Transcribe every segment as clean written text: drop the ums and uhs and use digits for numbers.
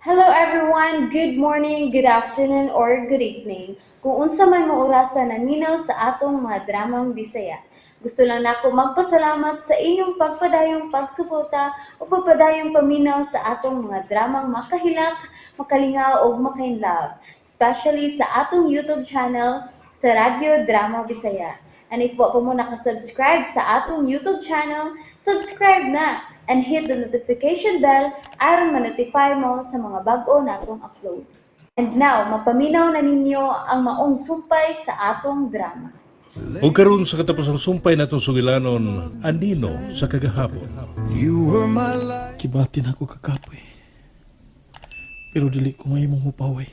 Hello everyone! Good morning, good afternoon, or good evening. Kung unsa man mo orasa naminaw sa atong mga dramang Bisaya. Gusto lang nako magpasalamat sa inyong pagpadayong pagsuporta o pagpadayong paminaw sa atong mga dramang makahilak, makalingaw ug makainlove, especially sa atong YouTube channel sa Radyo Drama Bisaya. And if wa pa mo nakasubscribe sa atong YouTube channel, subscribe na and hit the notification bell aron ma-notify mo sa mga bag-o natong uploads. And now, mapaminaw na ninyo ang maong sumpay sa atong drama. Ug karon sa katapusang sumpay natong sugilanon, Anino sa Kagahapon. You were my light. Kibati na ako kakapoy. Pero dili ko mahimong mupaway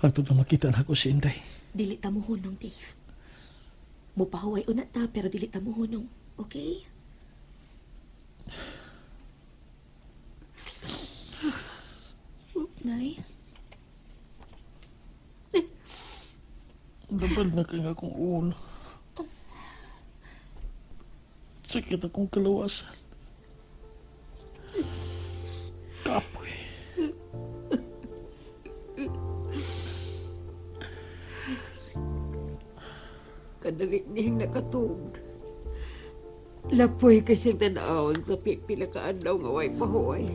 hangtod na makita na ako si Inday. Dili ta mohunong, Dave. Mupahuway una ta, pero dili ta mohunong. Okay? Nay? Dabal na kay nga akong ulo. Sakit akong kalawasan. Kapoy. Kadali niyang nakatug. Lapoy kasi tanawon sa pipila ka adlaw nga way pahuway.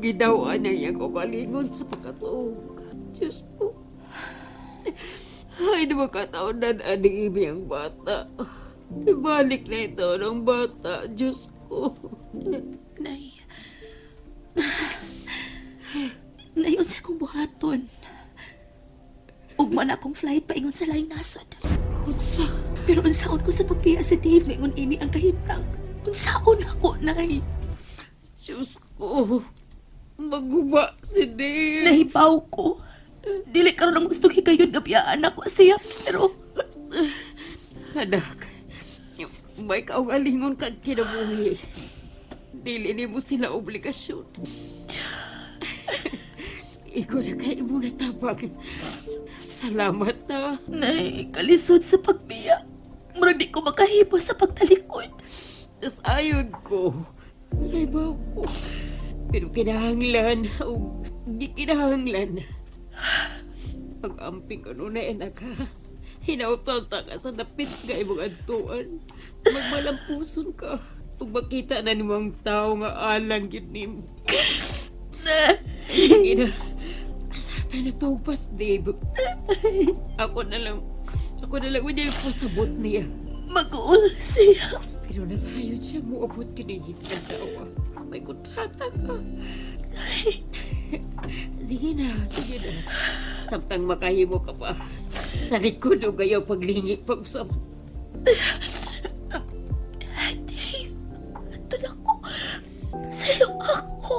Gidawaan niya iyang kaugalingon sa pagkatuog. Diyos ko. Ay, di makataon na aning imi ang bata. Ibalik na ito ng bata, Diyos ko. Nay. Nay, unsa akong buhaton? Ugma na akong flight paingon sa laing nasod. Unsa? Pero unsaon ko sa pagbiya si Dave ngayon ini ang kahimtang? Unsaon ako, Nay? Diyos ko. Maguba si Dave. Nahibaw ko. Dili karon ang gustong higayon nga biyaan ako siya, pero Anak, may kaugalingon kang kinabuhi. Dili nimo sila obligasyon. Ikaw na kay imo natabang. Salamat na. Nay, kalisod sa pagbiya. Murag di ko makahimo sa pagtalikod. Tas ayon ko. Naibaw ko. Pero kinahanglan, o di kinahanglan. Pag-amping ko na anak ha. Hinautan ta ka sa dapit nga imong adtuan. Magmalampuson ka. Ug makita na nimo ang tao nga alang gyud nimo. Ay, ina. Sa na tugpas, Dave. Ako na lang. Ako na lang hindi ko sabot niya. Mag-uul siya. Pero nasayon siya muabot kini ang tao. May kontrata ka. Sige na, sige na. Samtang makahimo ka pa. Talikod o gayaw paglingi pag-usap. Dave, ito na ko. Sa'yo ako.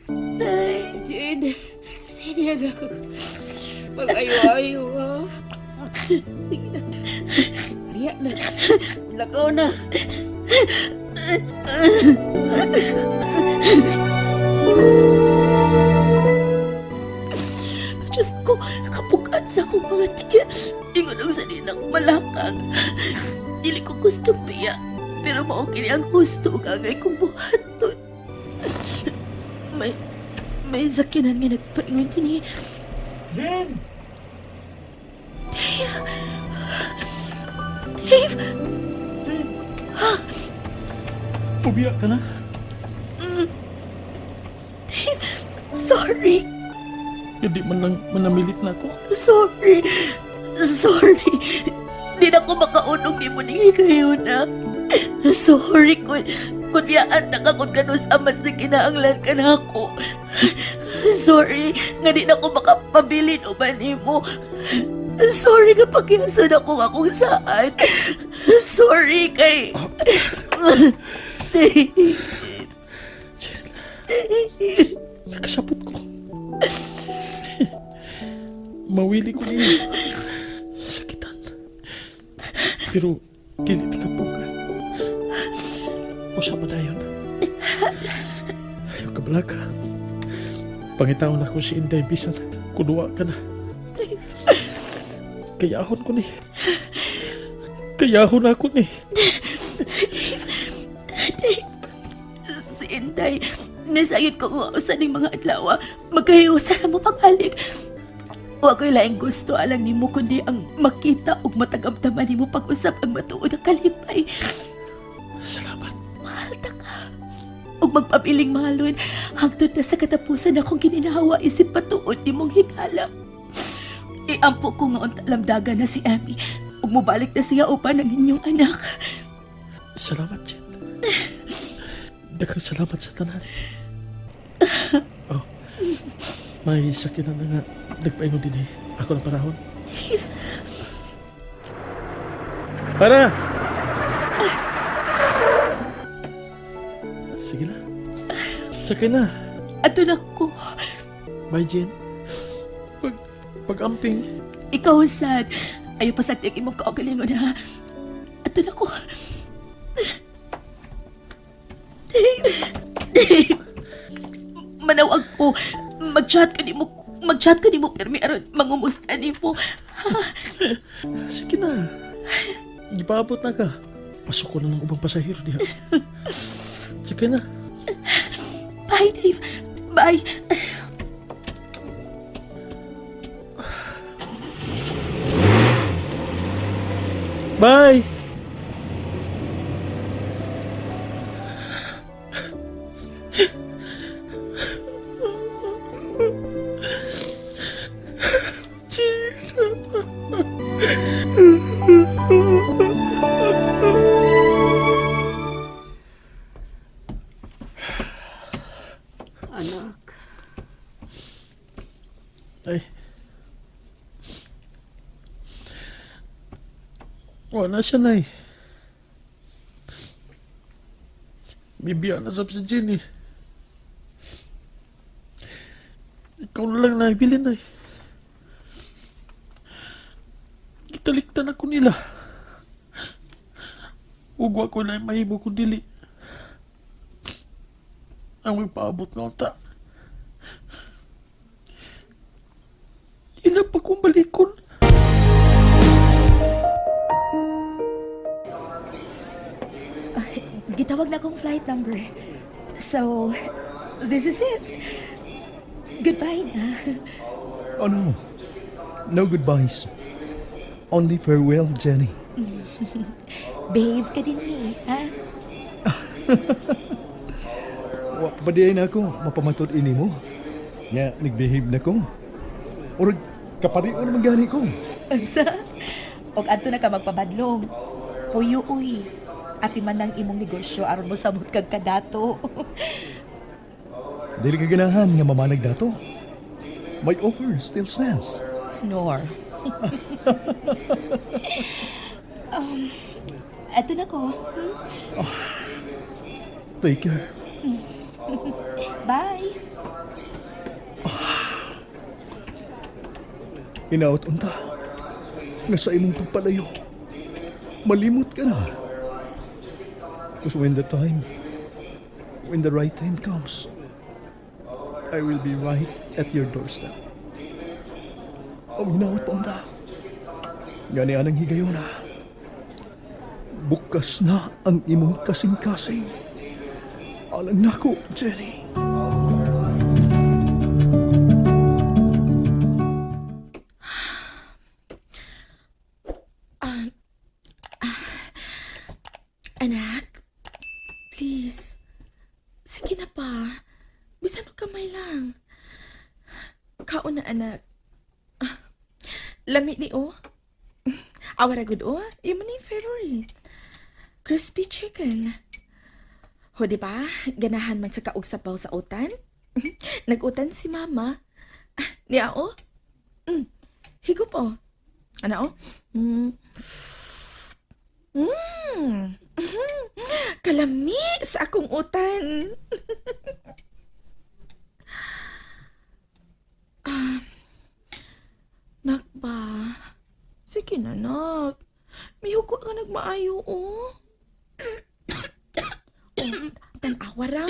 Nay, Jane, sige anak. Pag-ayo-ayo ha. Sige na. Riya na. Lakaw na. Diyos ko, kapukan sa akong mga tiya. Ingon ang sa akong malakang. Dili ko gustong biya, pero mao kini ang husto ug angay kong buhaton. May sakinan nga nagpaingon dinhi. Jen! Dave! Dave! Jen! Ubiya ka na. Dave! Sorry! Hindi man lang manamilit na ako. Sorry! Sorry! Di na ko makaunong di mo ni kayo na. Sorry kung yaan na ka kung kanus amas na kinaanglan ka na ako. Sorry nga di na ko makapabilin o nimo. Sorry nga pagyason ako nga kung saan. Sorry kay... Nakasapot ko. Mawili ko niyo. Sakitan. Pero dili ti kapugan. Usa pa dayon. Ayaw ka balaga. Pangitaon ako si Inday bisan kuduwa ka na. Kayahon ko ni. Kayahon ako ni. Dave, Nay. Nasayod ko kung usa ning mga adlaw, magkahiusa na mo pagbalik. Wa ko'y laing gusto alang nimo kundi ang makita ug matagamtaman nimo pag-usap ang matuod ang kalipay. Salamat. Mahal ta ka. Ug magpabiling mahalon hangtod na sa katapusan akong gininhawa isip patuod nimong higala. Iampo ko nga unta lamdaga na si Amy ug mobalik na siya uban ang inyong anak. Salamat, Jen. Daghang salamat sa tanan. Oh, may sakit na nga. Nagpaingon din eh. Ako na parahon. Dave, Para! Sige na. Sakay na. ato na ko. Bye, Jen. Pag, pag-amping. Ikaw sad. Ayaw pa sa tiyag imong kaugalingon ha. Ato na ko. Dave, Dave. Manawag ko. Mag-chat ka nimo. Mag-chat ka nimo pero aron mangumusta nimo. Sige na. Ipaabot na ka. Pasok ko na ng ubang pasahero diha. Sige na. Bye, Dave. Bye. Bye! Anak, Ay. Wala siya, Nay. Bibiya na sab si Jenny. Ikaw na lang nabili, Nay. Gitaliktan ako nila. Ugwa ko lang mahimo kung dili. Ang magpaabot nga unta. Ila pa kong balikon. Gitawag na akong flight number. So, this is it. Goodbye na. Oh no. No goodbyes. Only farewell, Jenny. Behave ka din eh, ha? Wa pa ba na ako mapamatod ini mo? Nga nagbehave na ko. Urag kaparion naman gani ko. Unsa? Og adto na ka magpabadlong. Puyo uy. Ati man ang imong negosyo aron mo samot kag kadato. Dili ka ganahan nga mamanag dato. My offer still stands. Nor. Eto na ko. Take care. Bye. Inaot unta. Nga sa imong pagpalayo. Malimot ka na. Because when the right time comes, I will be right at your doorstep. Ang hinaot pa unta. Gani anang higayon na. Bukas na ang imong kasing-kasing. Alang nako, Jenny. Anak, please. Sige na pa. Bisan og kamay lang. Kaon na, anak. Ah, lami ni oh. Awara gud oh. Imo ni favorite. Crispy chicken. Ho, di ba? Ganahan man sa kaog sabaw sa utan. Nag-utan si mama. Ah, niya oh. Higop oh. Ana oh. Kalami sa akong utan. Ah, nak ba? Sige na, nak. Mihugo ka nagmaayo, oh. Oh, tan-awa ra.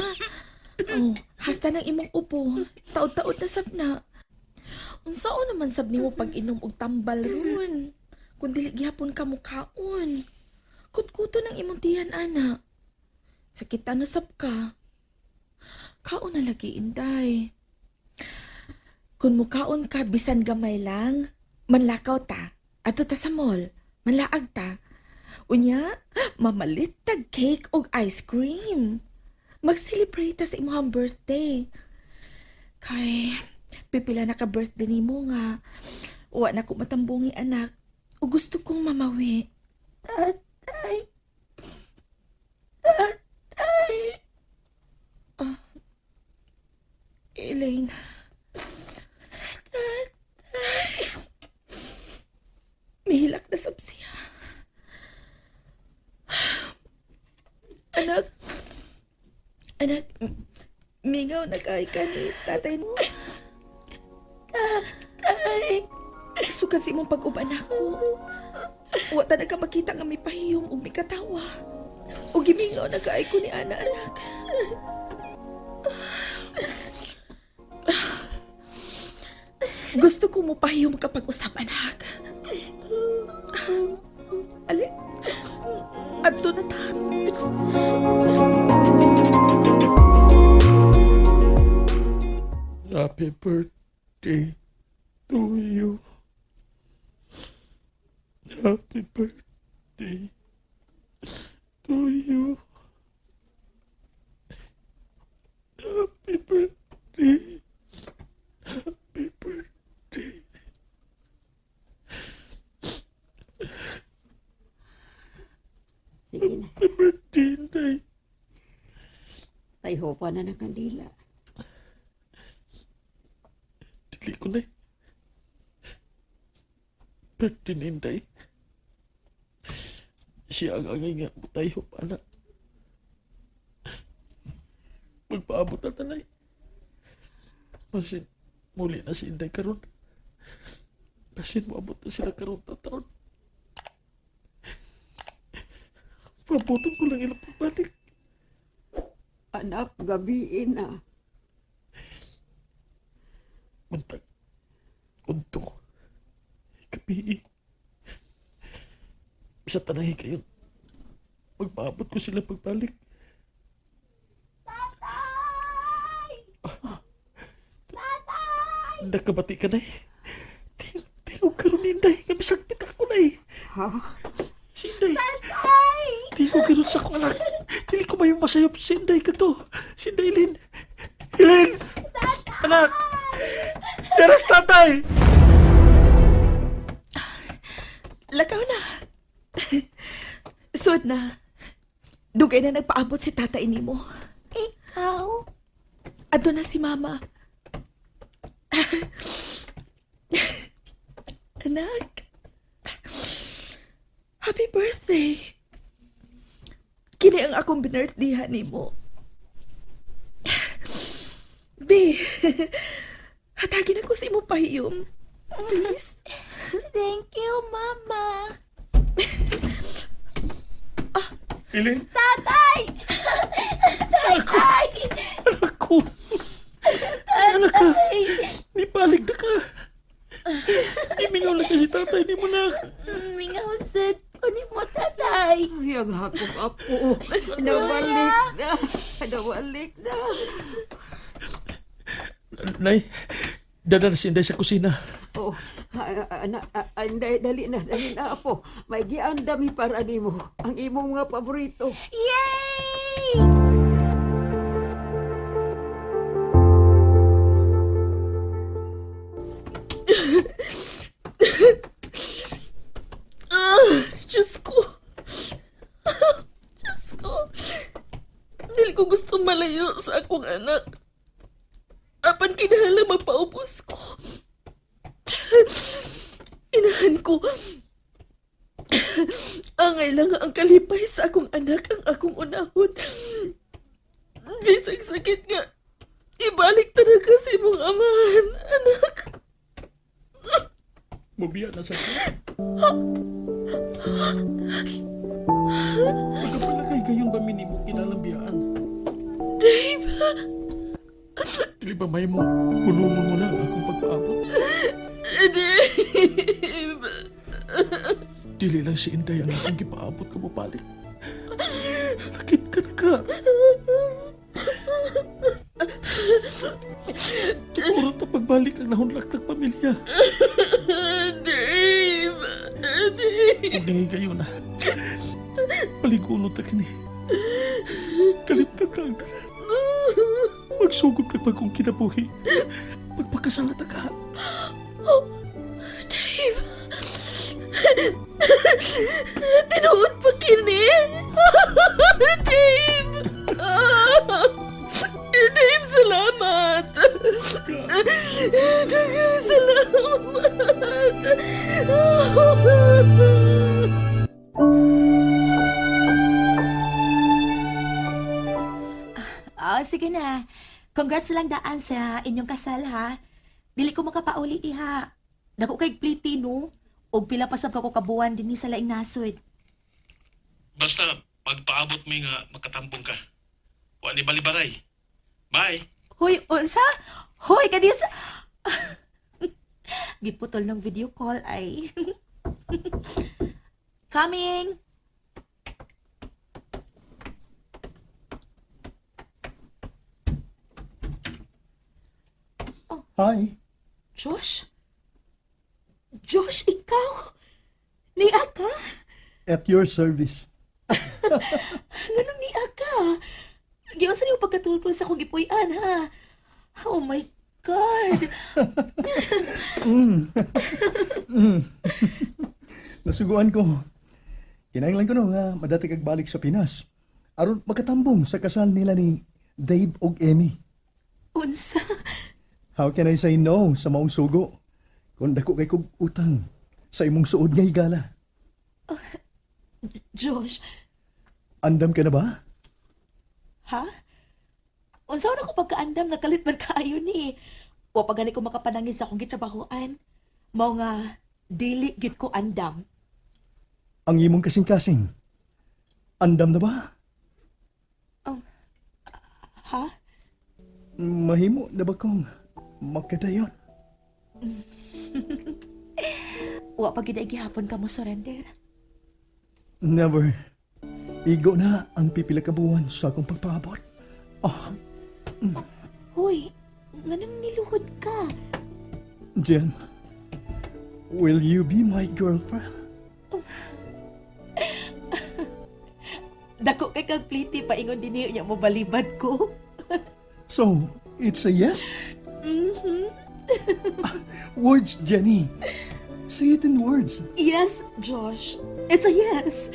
Oh, hasta ng imong upo. Taod-taod na sab na. Unsaon naman sab nimo pag-inom og tambal ron? Kung dili gihapon ka mukaon. Kutkuto ng imong tiyan, ana. Sakita na sab ka. Kaon na lagi, Inday. Kung mukaon ka bisan gamay lang, manlakaw ta. Adto ta sa mall, manlaag ta. Unya, mamalit tag cake og ice cream. Mag-celebrate ta sa imong birthday. Kay, pipila na ka birthday nimo nga. Wa na ko matambungi anak. O gusto kong mamawi. Tatay. Tatay. Elaine. Mihilak na sab siya. Anak. Anak, mingaw na kay ka ni tatay mo. Tatay. Gusto kasi mong pag-uban ako. Wa ta na ka makita nga may pahiyom ug may katawa. O gimingaw na kay ko ni ana, anak. Gusto ko mo pahiyom kapag usap, anak. Ali, adto na ta. Happy birthday to you. Happy birthday to you. Happy birthday. Happy birthday. Sige na, Happy birthday, Inday. tayho pa na ng kandila. Dili ko na eh. Birthday ni Inday. Siya ang angay nga butay pa na. Magpaabot na tanay. Masin, muli na si Inday karon. Masin, moabot na sila karon ta taon. Pabuton ko lang ilang pagbalik. Anak, gabiin na. Buntag. Unto. Kapi. Sa tanahi kayo. Magpaabot ko sila pagbalik. Tatay! Tatay! Nakabati ka na eh. Tingog ka ron, Inday. Kamisagpit ako na eh. Ha? Si Inday. Tatay! Tingog ka ron sa akong anak. Dili ko may masayop si Inday ka to. Si Inday, Ilin. Ilin! Tatay! Anak! Deras tatay! Lakaw na. Sud na. Dugay na nagpaabot si tatay nimo. Ikaw? Adto na si mama. Anak. Happy birthday. Kini ang akong binirthday nimo. Bi, hatagin ako sa imong pahiyom. Please. Thank you, Mama. Ilin! Tatay! Anak ko! Anak ko! Anak ka! Nipalig na ka! Imingaw na kasi tatay, di mo na. Mingaw sad ko ni mo, tatay. Ay, ang hakong apo. Nawalik na. Nawalik na. Nay, dada na si Inday sa kusina. Oh, anak, anday, dali na, apo. May giandami para nimo. Ang imong mga paborito. Yay! Ah, Diyos ko. Diyos ko. Dili ko gusto malayo sa akong anak. Apan kinahanglan magpaubos ko. Inahan ko. Angay lang ang kalipay sa akong anak ang akong unahon. Bisag sakit nga. Ibalik talaga sa imong amahan, anak. Mabiya na sa akin. Pagka pala kay gayon ba minimo kinalambiyaan? Dave! Dili ba may mo, hulumon mo na ang akong pagpaabot? Dave! Dili lang si Inday ang akong gipaabot ka mapalik. Lakip ka na ka. Mubalik ang nahunlak ng pamilya. Dave! Dave! Huwag nangin kayo na. Paligulo ta kini. Kalimtan ta ang tanan. Magsugod ta bagong kinabuhi. Magpakasal na ta ka. Dave! Tinuod pa kini! Dave! Dave, salamat! Daghang salamat! Ah, sige na. Congrats lang daan sa inyong kasal ha. Dili ko makapauli iha. Dako kay pliti no. Og pila pa sab ka ko kabuan dinhi sa laing nasod. Basta pagpaabot mo nga makatambong ka. Wa ni balibaray. Bye. Hoy, unsa? Hoy, kani sa Giputol ng video call ay. Coming. Hi. Josh? Josh, ikaw? Niya ka? At your service. Nganong niya ka? Giunsa niyo pagkatultol sa akong gipuy-an, ha? Oh my God! Nasuguan ko. Kinahanglan ko no nga madati kag balik sa Pinas. Aron makatambong sa kasal nila ni Dave ug Emmy. Unsa? How can I say no sa maong sugo? Kung dako kay kog utang sa imong suod nga higala. Josh, Andam ka na ba? ha? Unsa na ko pagkaandam nga kalit man kaayo ni? Wa pa gani ko makapanangin sa akong gitrabahoan. Mao nga dili gid ko andam. Ang imong kasing-kasing. Andam na ba? Ha? Mahimo na ba kong makadayon? Wa pa gid ay gihapon ka mo surrender. Never. Igo na ang pipila ka buwan sa akong pagpaabot. Oh, Hoy, nganong niluhod ka? Jen, will you be my girlfriend? Dako kay kag pliti paingon dinhi nya mo balibad ko. So, it's a yes? Words, Jenny. Say it in words. Yes, Josh. It's a yes.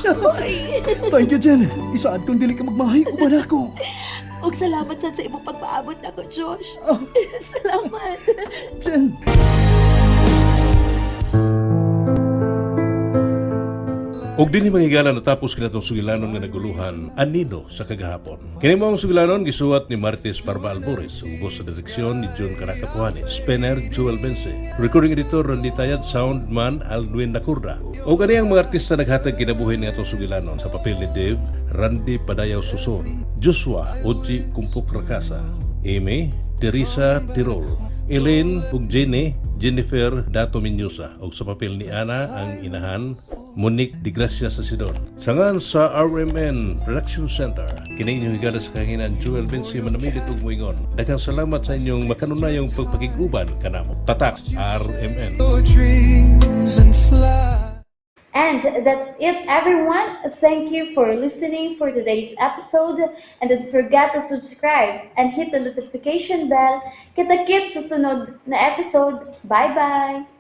Hoy. Thank you, Jen. Isaad kong dili ka magmahay, uban ako. Ug salamat sad sa imong pagpaabot nako, Josh. Salamat. Jen. Og dinhi mga higala natapos kinatong sugilanon nga naguluhan anino sa kagahapon. Kini mo ang sugilanon gisuwat ni Martes Barba Albores, ubos sa direksyon ni June Caracapuanes, Spenner Joel Bense, recording editor Randy Tayad, soundman Aldwin Nakurda. Og ani ang mga artista naghatag kinabuhi ni atong sugilanon sa papel ni Dave, Randy Padayaw Suson, Joshua Oji Kumpok Rakasa, Amy Teresa Tirol, Elaine ug Jenny Jennifer Dato Minyusa ug sa papel ni Ana ang inahan Monique Di Gracia sa Sidon. Sangan sa RMN Production Center. Kini inyong higala sa kahanginan Joel Vinci manamilit ug moingon. Daghang salamat sa inyong makanunayong pagpakig-uban kanamo. Tatak RMN. Dreams and fly. And that's it, everyone. Thank you for listening for today's episode. And don't forget to subscribe and hit the notification bell. Kita-kits sa sunod na episode. Bye-bye!